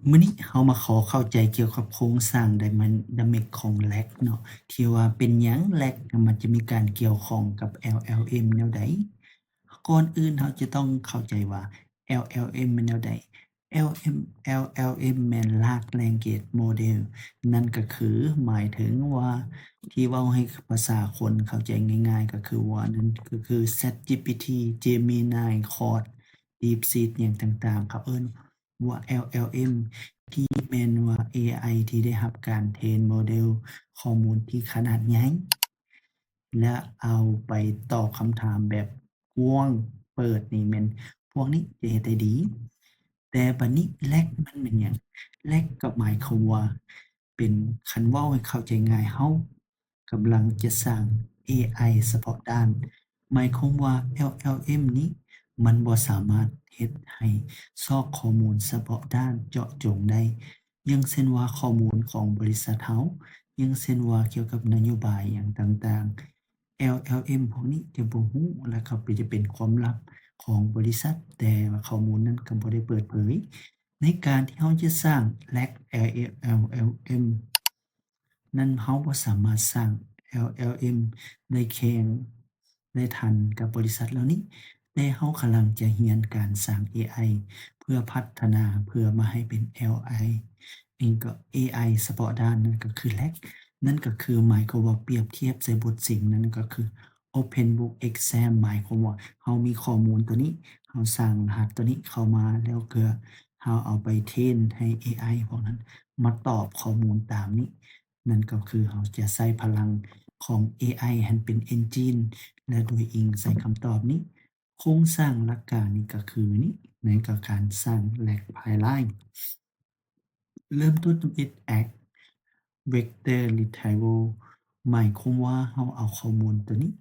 ມື້ນີ້ເຮົາມາຂໍເຂົ້າໃຈກ່ຽວກັບໂຄງສ້າງໄດນາມິກຂອງ แร็ก ເນາະ ທີ່ວ່າເປັນຫຍັງ แร็ก ມັນຈະມີການກ່ຽວຂ້ອງກັບ ແອລແອລເອັມ ແນວໃດ. ກ່ອນອື່ນເຮົາຈະຕ້ອງເຂົ້າໃຈວ່າ ແອລແອລເອັມ ແມ່ນແນວໃດ. ແອລແອລເອັມ ແມ່ນ Large Language Model ນັ້ນກໍຄືໝາຍເຖິງວ່າ ທີ່ເວົ້າໃຫ້ພາສາຄົນເຂົ້າໃຈງ່າຍໆ ກໍຄືວ່າ ນັ້ນກໍຄື ChatGPT, Gemini, Claude, DeepSeek ຫຍັງຕ່າງໆ ເຂົາເອີ້ນ ວ່າ ແອລແອລເອັມ ທີ່ແມ່ນວ່າ ເອໄອ ທີ່ໄດ້ຮັບການເທຣນໂມເດລຂໍ້ມູນທີ່ຂະໜາດໃຫຍ່ ແລະ ເອົາໄປຕອບຄຳຖາມແບບກວ້າງເປີດນີ້ ແມ່ນພວກນີ້ຈະເຮັດໄດ້ດີ. ແຕ່ບັດນີ້ แร็ก ມັນແມ່ນຫຍັງ? ແຣັກ ກໍໝາຍຄວາມວ່າ ເປັນ ຄັນເວົ້າໃຫ້ເຂົ້າໃຈງ່າຍ ເຮົາກຳລັງຈະສ້າງ ເອໄອ ສະເພາະດ້ານ. ໝາຍຄວາມວ່າ ແອລແອລເອັມ ນີ້ ມັນບໍ່ສາມາດເຮັດໃຫ້ຊອກຂໍ້ມູນສະເພາະດ້ານເຈາະຈົງໄດ້ ຢ່າງເຊັ່ນວ່າຂໍ້ມູນຂອງບໍລິສັດເຮົາ, ຢ່າງເຊັ່ນວ່າກ່ຽວກັບນະໂຍບາຍຫຍັງຕ່າງໆ ແອລແອລເອັມ ພວກນີ້ຈະບໍ່ຮູ້ ແລະ ກໍຈະເປັນຄວາມລັບຂອງບໍລິສັດ, ແຕ່ວ່າຂໍ້ມູນນັ້ນກໍບໍ່ໄດ້ເປີດເຜີຍ. ໃນການທີ່ເຮົາຈະສ້າງ แร็ก ແອລແອລເອັມ ນັ້ນ ເຮົາບໍ່ສາມາດສ້າງ ແອລແອລເອັມ ໄດ້ແຂ່ງໄດ້ທັນກັບບໍລິສັດເຫຼົ່ານີ້, ແຕ່ເຮົາກຳລັງຈະຮຽນການສ້າງ ເອໄອ ເພື່ອພັດທະນາ ເພື່ອມາໃຫ້ເປັນ ແອລໄອ ເອໄອ ສະເພາະດ້ານ, ນັ້ນກໍຄື แร็ก ນັ້ນກໍຄືໝາຍຄວາມວ່າ ປຽບທຽບໃສ່ບົດເສັງ ນັ້ນກໍຄື Open Book Exam ໝາຍຄວາມວ່າເຮົາມີຂໍ້ມູນຕົວນີ້, ເຮົາສ້າງລະຫັດຕົວນີ້ເຂົ້າມາ ແລ້ວກໍເຮົາເອົາໄປເທຣນໃຫ້ ເອໄອ ພວກນັ້ນມາຕອບຂໍ້ມູນຕາມນີ້. ນັ້ນກໍຄືເຮົາຈະໃຊ້ພະລັງຂອງ ເອໄອ ຫັ້ນເປັນເອັນຈິນ ແລະ ໂດຍອີງໃສ່ຄຳຕອບນີ້. ໂຄງສ້າງຫຼັກການນີ້ກໍຄືນີ້, ໃນກໍການສ້າງ แร็ก ພາຍໄລນ໌. ເລີ່ມຕົ້ນດ້ວຍ Act Vector Retrieval ໝາຍຄວາມວ່າເຮົາເອົາຂໍ້ມູນຕົວນີ້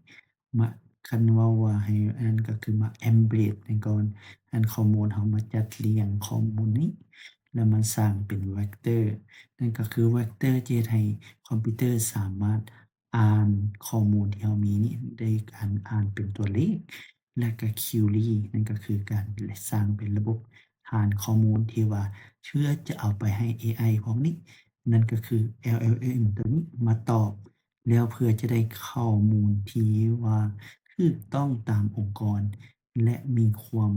ມາ, ຄັນເວົ້າວ່າໃຫ້ອັນນັ້ນກໍຄືມາ embed ໃນກ່ອນ, ອັນຂໍ້ມູນເຮົາມາຈັດລຽງຂໍ້ມູນນີ້ ແລ້ວມາສ້າງເປັນ vector. ນັ້ນກໍຄື vector ຈະເຮັດໃຫ້ຄອມພິວເຕີສາມາດ ອ່ານຂໍ້ມູນທີ່ເຮົາມີນີ້ ໂດຍການອ່ານເປັນຕົວເລກ ແລະ ກໍ query ນັ້ນກໍຄືການສ້າງເປັນລະບົບຖານຂໍ້ມູນທີ່ວ່າເພື່ອຈະເອົາໄປໃຫ້ ເອໄອ ພວກນີ້, ນັ້ນກໍຄື ແອລແອລເອັມ ຕົວນີ້ມາຕອບ, ແລ້ວເພື່ອຈະໄດ້ຂໍ້ມູນທີ່ວ່າຖືກຕ້ອງຕາມອົງກອນ ແລະ ມີຄວາມ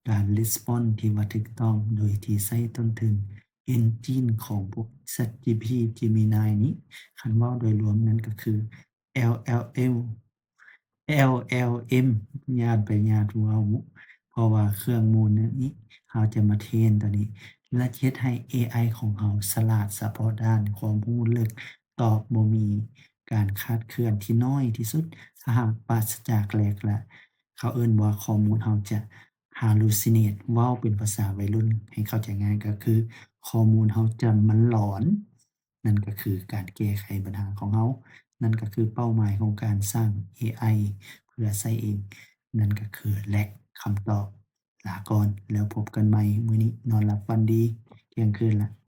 ການ response ທີ່ວ່າຖືກຕ້ອງ ໂດຍທີ່ໃຊ້ຕົ້ນທຶນ engine ຂອງພວກ ChatGPT Gemini ນີ້, ຄັນເວົ້າໂດຍລວມນັ້ນກໍຄື LLM LLM ຢ້ານໄປຍາດເວົ້າ, ເພາະວ່າເຄື່ອງມູນນີ້ເຮົາຈະມາເທຣນຕົວນີ້ ແລະ ເຮັດໃຫ້ ເອໄອ ຂອງເຮົາສະຫຼາດສະເພາະດ້ານ, ຄວາມຮູ້ເລິກ, ຕອບບໍ່ມີ, ການຄາດເຄື່ອນທີ່ນ້ອຍທີ່ສຸດ, ຖ້າຫາກປາສະຈາກ lag ລະ ເຂົາເອີ້ນວ່າຂໍ້ມູນເຮົາຈະ hallucinate ເວົ້າເປັນພາສາໄວລຸ້ນໃຫ້ເຂົ້າໃຈງ່າຍກໍຄື ຂໍ້ມູນເຮົາຈະມັນຫຼອນ, ນັ້ນກໍຄືການແກ້ໄຂບັນຫາຂອງເຮົາ, ນັ້ນກໍຄືເປົ້າໝາຍຂອງການສ້າງ ເອໄອ ເພື່ອໃຊ້ເອງ, ນັ້ນກໍຄື lag ຄຳຕອບ. ລາກ່ອນ ແລ້ວພົບກັນໃໝ່, ມື້ນີ້ນອນຫຼັບຝັນດີ, ທ່ຽງຄືນລະ.